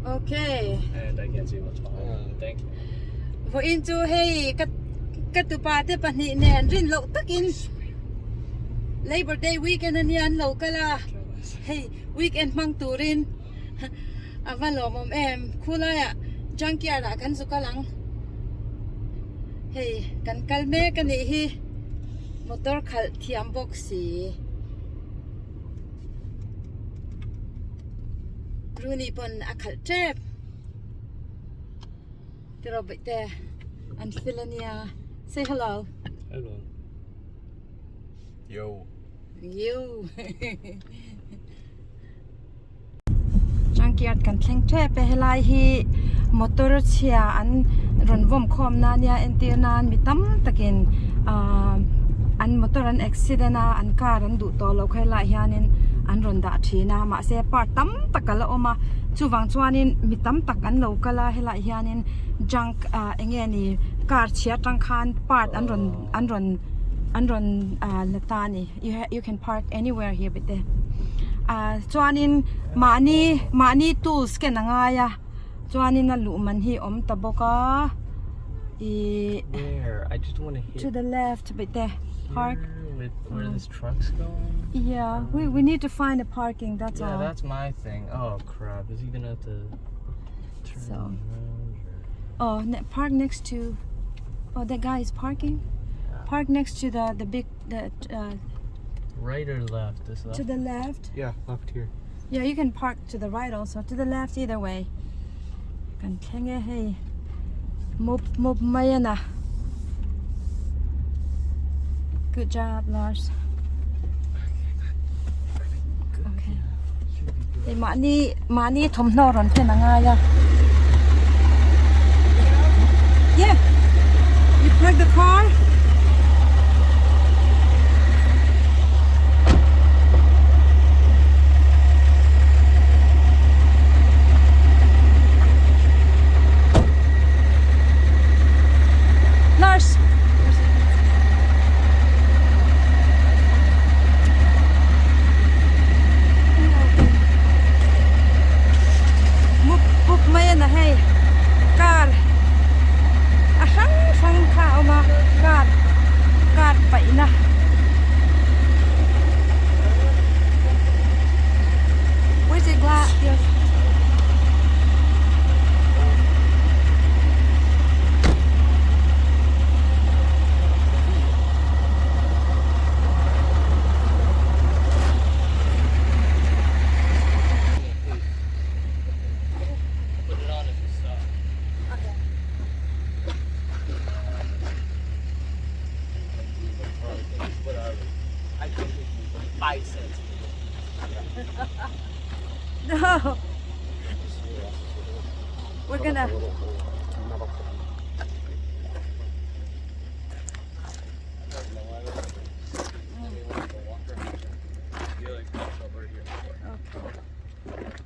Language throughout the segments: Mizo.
Okay. And I can't see what's behind me. Thank you. Vawiin chu hei ka ka tupa te pahnih nen rin loh takin Labor Day weekend ania an lo kal a, hei weekend hmang turin a va lawmawm em. Khulaiah junkyard ah kan zu kal ang. Hei kan kal mek a nih hi motor khalh thiam bawk si. Rooney pawn a khalh tep tiraw bawihte an fel ania say hello hello yo yo Junkyard kan thleng tep e helai hi motor chhia an rawn vawm khawm na ania entir nan mi tam takin ahh an motor an accident a an car an duh tawh loh kha helaiah hianin an rawn dah thin a mahse part tam tak a la awm a chuvang chuanin mi tam tak an lo kal a helaiah hianin junk ah eng nge ni car chhia atang khan part an rawn an rawn an rawn ah la ta a ni. You can park anywhere here bete ah chuanin mahni mahni tools ken a ngai a chuanin a luh man hi a awm ta bawk a ihh Where? I just want to hit to the left bete park here with where this truck's going. yeah we we need to find a parking that's Yeah, all that's my thing. Oh crap. Is he gonna have to turn So. around or oh ne park next to oh that guy is parking park next to the the big the uh, right or left? This left. to the left Yeah, left here. Yeah, you can park to the right also. To the left either way. Kan thleng e hei. Mup mup mai a na. Good job, Lars. Okay. Hei mahni mahni thawmhnaw rawn ken a ngai a. Yeah. You park the car. Lars. Mup pup mai a na hei car a hrang hrang kha a awm a car car paihna. Where's the glass? Put it on if you stop. Okay. I think 5 cents. No. We're gonna.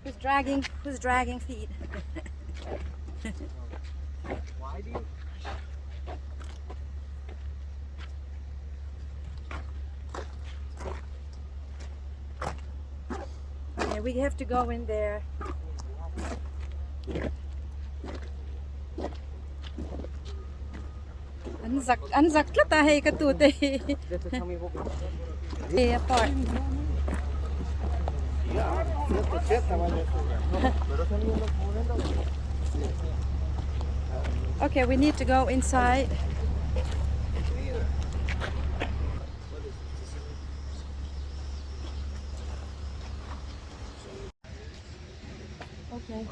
Who's dragging? Who's dragging feet? Why do you? Okay, we have to go in there. An zak an zak tlat a hei ka tu te hi. Hey a part. Okay, we need to go inside. Okay.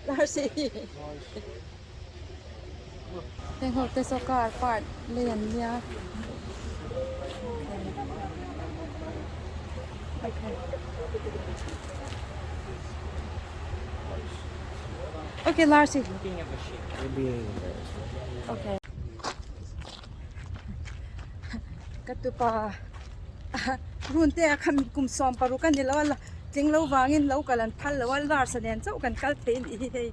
Darcy. Heng ho te saw car part lei an nia. Okay. Okay, Larcy. Okay. Ka tupa run te a khan kum sawm paruk a ni lo a tling lo vangin lo kal an phal lo a Lars-a nen chauh kan kal thei a nih hi hei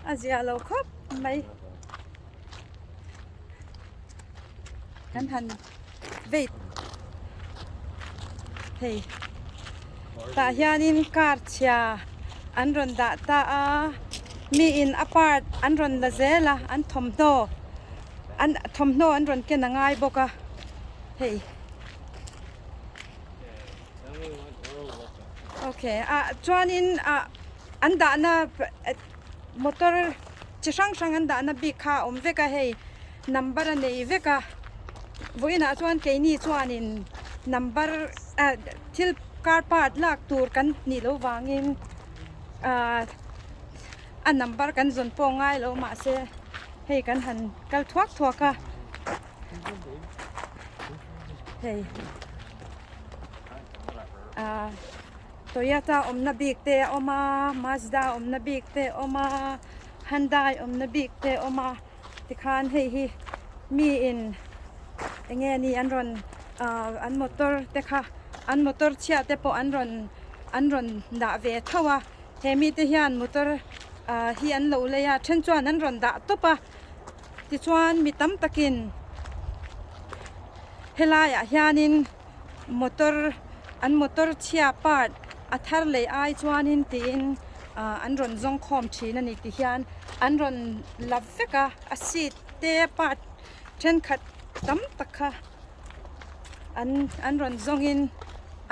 a zia lo khawp mai kan han wait. Hei tah hianin car chhia an rawn dah ta a mi in a part an rawn la zel a an thawmhnaw an thawmhnaw an rawn ken a ngai bawk a hei. Okay ah chuanin ah an dahna motor chi hrang hrang an dahna bik kha a awm vek a hei number a nei vek a vawiinah chuan keini chuanin number ah thil car part lak tur kan nih loh vangin ah a number kan zawn pawh ngai lo mahse hei kan han kal thuak thuak a hei ah Toyota awmna bik te a awm a Mazda awmna bik te a awm a Hyundai awmna bik te a awm a tikhan hei hi mi in eng nge ni an rawn ah an motor te kha an motor chhiah te pawh an rawn an rawn dah ve tho a he mite hian motor ah hi an lo lei a then chuan an rawn dah tawp a tichuan mi tam takin helaiah hianin motor an motor chhia part a thar leh ai chuanin tiin ah an rawn zawng khawm thin a ni ti hian an rawn la vek a a seat te part thenkhat tam tak kha an an rawn zawngin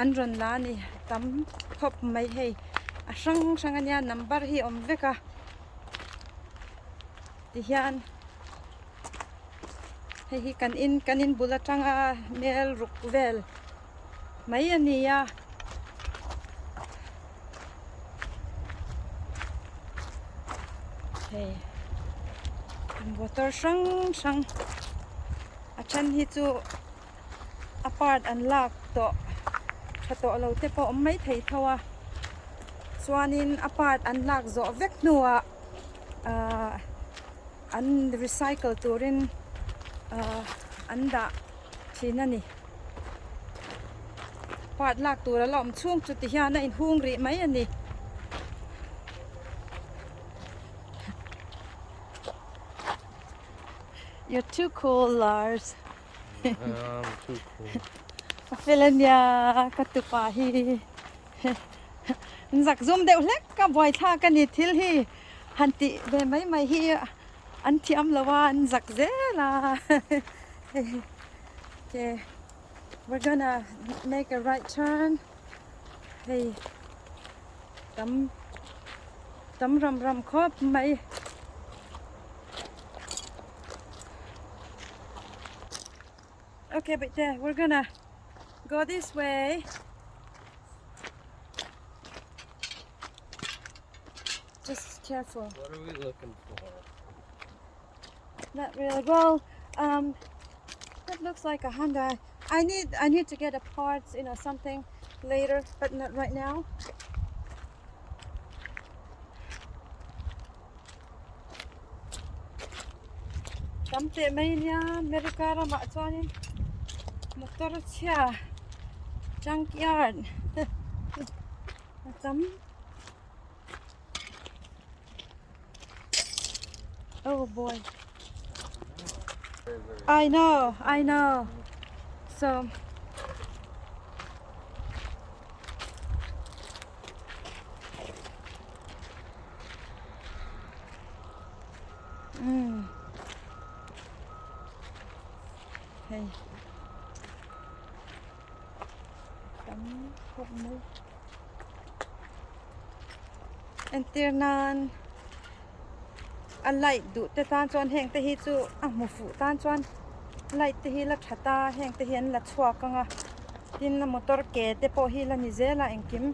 an rawn la a ni tam khawp mai hei a hrang hrang a nia number hi a awm vek a ti hian. Hei hi kan in kan in bul atanga mel ruk vel mai a ni a. Hei motor hrang hrang a then hi chu a part an lak tawh tha tawh lo te pawh a awm maithei tho a chuanin a part an lak zawh vek hnuah ahh. An recycle turin ahh an dah thin a ni. Part lak tur a la awm chhung chu ti hian a inhung rih mai a ni. You're too cool, Lars. I'm too cool. A fel a nia ka tupa hi. Zak zum deuh hlek ka buaithlak a ni thil hi. Han tih ve mai mai hi an thiam lo a an zak zel a okay we're gonna make a right turn hei tam tam ram ram khawp mai okay but there we're gonna go this way Just careful. What are we looking for? Not really. Well, um, that looks like a Honda. I need I need to get a parts, you know, something later, but not right now. Tam teh mai nia America ramah chuanin motor chhia junkyard a tam. Oh boy. I know, I know. So Mm. Hei. Tam khawp mai. Entir nan a light duh te tan chuan heng te hi chu a hmu fuh tan chuan light te hi la tha ta heng te hi an la chhuak ang a tin a motor ke te pawh hi la ni zel a engkim.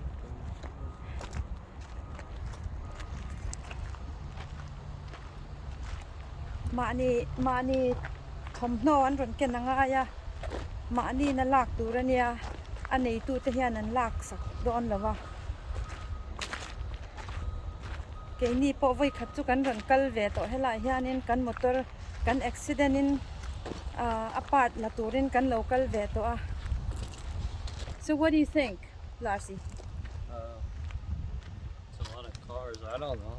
Mahni mahni thawmhnaw an rawn ken a ngai a mahni na lak tur a nia a neitu te hian an lak sak dawn lo va keini pawh vawi khat chu kan rawn kal ve tawh helaiah hianin kan motor kan accident in ah a part la turin kan lo kal ve tawh a so what do you think Larsi? Uh, it's a lot of cars. I don't know.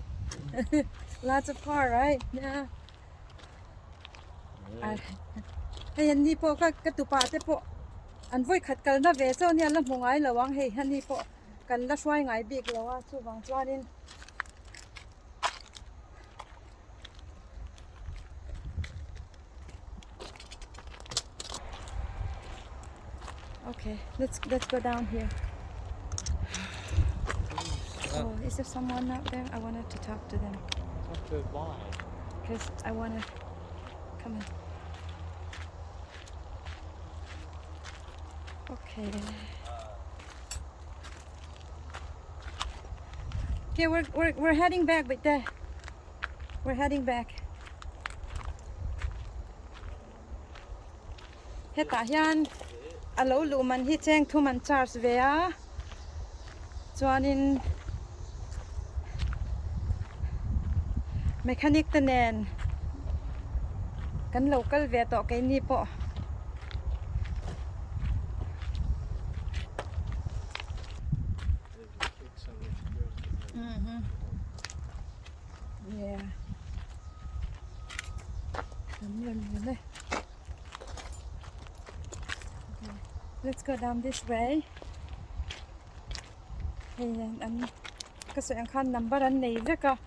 Lots of car, right? Yeah. Hei an ni pawh ka ka tupa te pawh. An vawi khat kalna ve chaw nia la hmu ngai lo ang hei hani pawh kan la hruai ngai bik lo a chuvang chuanin Okay, let's let's go down here. Oh, is there someone out there? I wanted to talk to them. Talk to why? Because I want to come in. Okay. Okay, we're, we're, we're heading back, but there. We're heading back. Hetah hian a lo luh man hi cheng thum an charge ve a chuanin mechanic te nen kan lo kal ve tawh keini pawh. Yeah. Okay. Let's go down this way. Hei an ka sawi ang khan number an nei vek a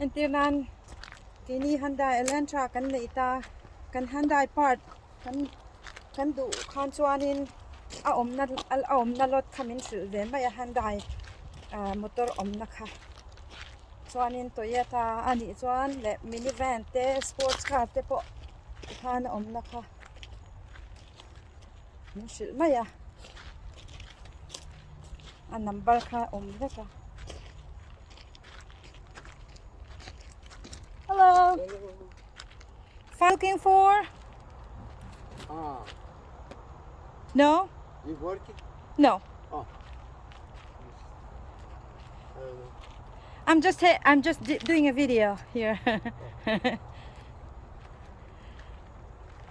entir nan keini Hyundai Elantra kan neih ta kan Hyundai part kan kan duh khan chuanin a awmna a awmna lot kha min hrilh ve mai a Hyundai ah motor awmna kha. Chuanin Toyota a nih chuan leh minivan te sports car te pawh tikhan a awmna kha min hrilh mai a a number kha a awm vek a hello looking for Ah, no you working? no Oh. I don't know. I'm just I'm just doing a video here.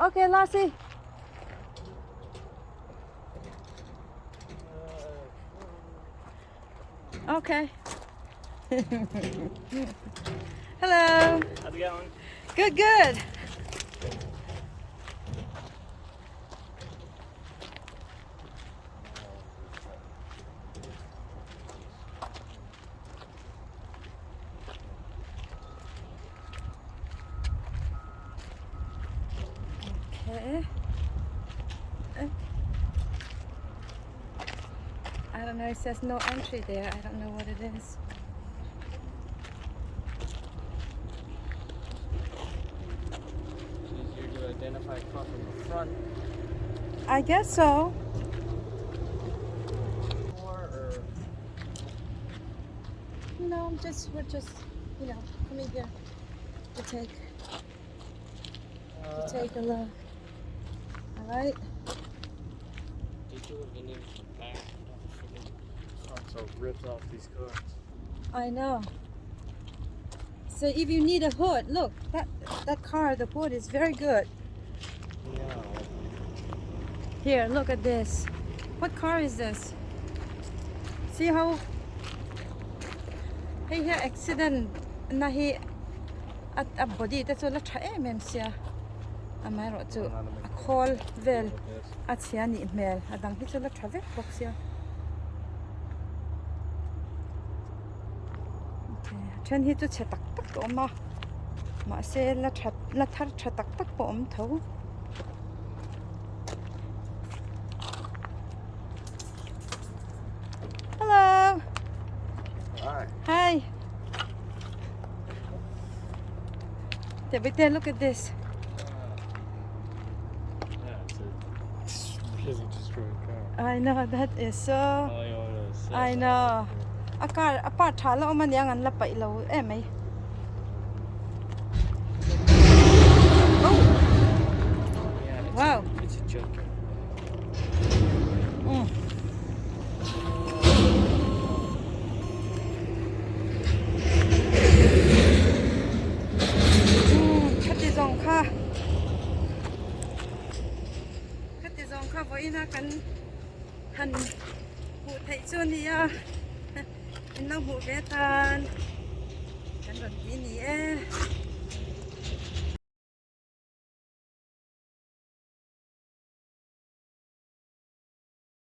okay, Lassie. Okay. Hello. How's it going? Good, good. Okay. I don't know, it says no entry there. I don't know what it is. It's easier to identify a car from the front. I guess so. Or, or No, I'm just we're just you know coming here to take to take a look. All right. Did you have any in the back? Parts all ripped off these cars. I know. So if you need a hood, look that that car, the hood is very good. No. Here, look at this. What car is this? See how hei hi accident na hi a a body te chu la tha em em sia amaherawh chu a khawl vel a chhia nih hmel a dang hi chu la tha vek bawk sia a then hi chu chhe tak tak a awm a mahse la tha la thar tha tak tak pawh a awm tho. Hello. Hi. Hi. There, look at this. Yeah, it's a really destroyed car. I know that is so. Oh, you wanna say I that. know. A car a part tha la awm aniang an la paih lo em mai. Oh. Yeah, it's Wow. A, it's a junkyard. Khati zawng kha khati zawng kha vawiin a kan han hmuh theih chu a ni a in lo hmuh ve tan kan rawn ti a ni e.